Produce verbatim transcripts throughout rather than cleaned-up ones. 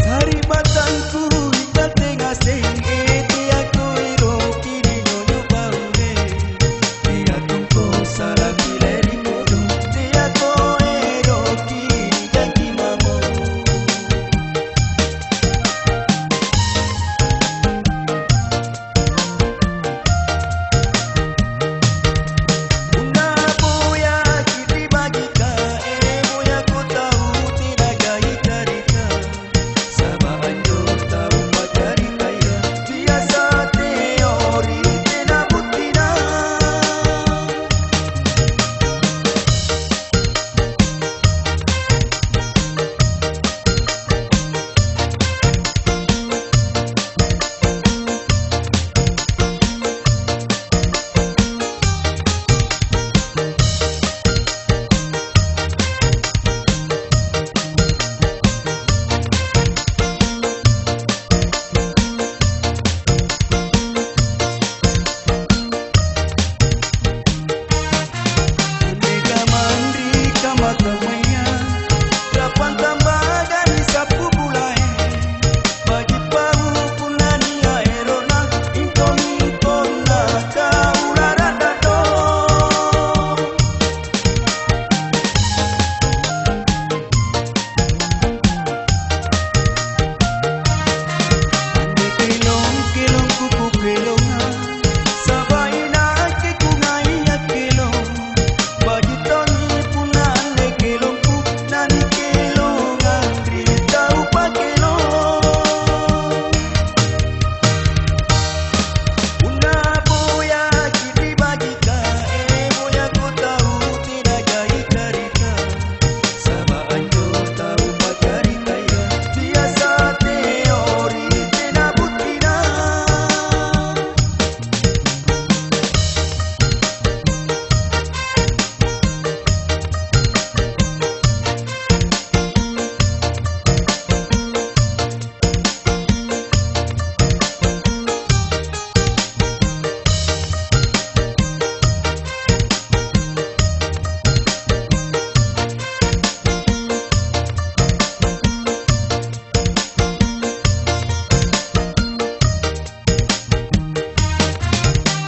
Sari'battangku, ikatte ngaseng, eh, teako eroki ninunyu baune. Teako sala pile ri kodong, teako eroki nijanji mamo. Punna boyaki ri bagika, eh, boyako tau tena gaika-gaika. Saba' anjo tau paccaritaya biasa teori, tena buttina. Anne kamang ri kamma-kammaya, rapang tambagang sappu bulae, baji' pau punna nia' ero'na, ingkong-ingkonna kau lara'dado. Anne kelong-kelongku kukelonga, saba' inakke kungai akkelong. Baji' tongi punna anne kelongku nanikelongang ri tau pakkelong. Punna boyaki ri bajika, eh, boyako tau tena gaika-gaika. Saba' anjo tau paccaritaya biasa teori, tena buttina.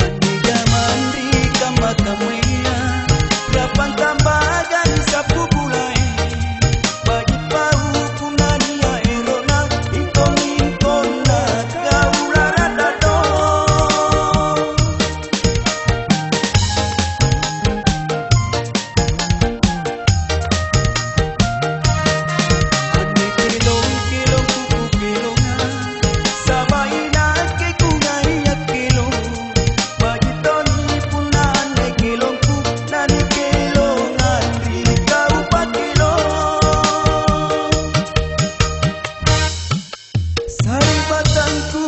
Anne jamang ri kamma-kammaya, rapang tambagang sappu bulae, baji' pau punna nia' ero'na, ingkong-ingkonna kau lara'dado. Anne kelong-kelongku kukelonga, saba' inakke kungai akkelong. Baji' tongi punna anne kelongku nanikelongang ri kau pakkelong. Sari'battangku